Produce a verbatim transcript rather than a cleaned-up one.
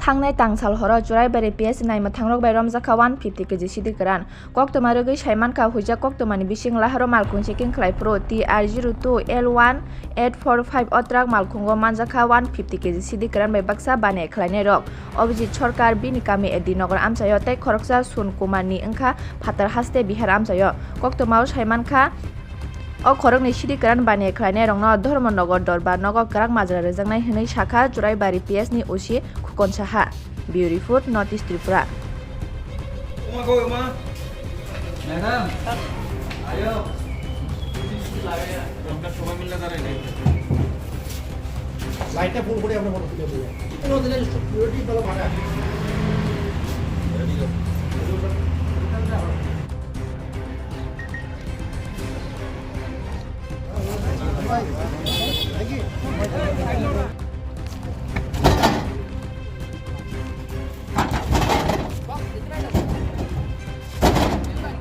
Thangnai tangsal horo Churaibari P S ni naimwthangrok bai romjakha one fifty K G sidi kwran. Koktwma rwgwi saimankha, huijak koktwmani bising laharo malkhung checking khlai phuru T R zero two L one eight four five o truck malkhungo manjakha one fifty K G sidi kwran bai baksa baniya khlainairok. Abhijit Sarkar bini kami A D Nagar amchaio tei khoroksa Sun Kumar ni wngkha Phatar Haste Bihar amchaio. Koktwmao saimankha, o khoroknwi sidi kwran baniya khlainairokno Dharmanagar Dorbar nogo kwrak majra rwjaknai hwnwi sakha Churaibari P S ni O C Khukon Saha. Bureau Report, North East Tripura. Madam, ayo. লাইটটা ফুল করে আমরা ফটো তুলে দেবো। কোনো দিলে সিকিউরিটি ভালো ভাড়া।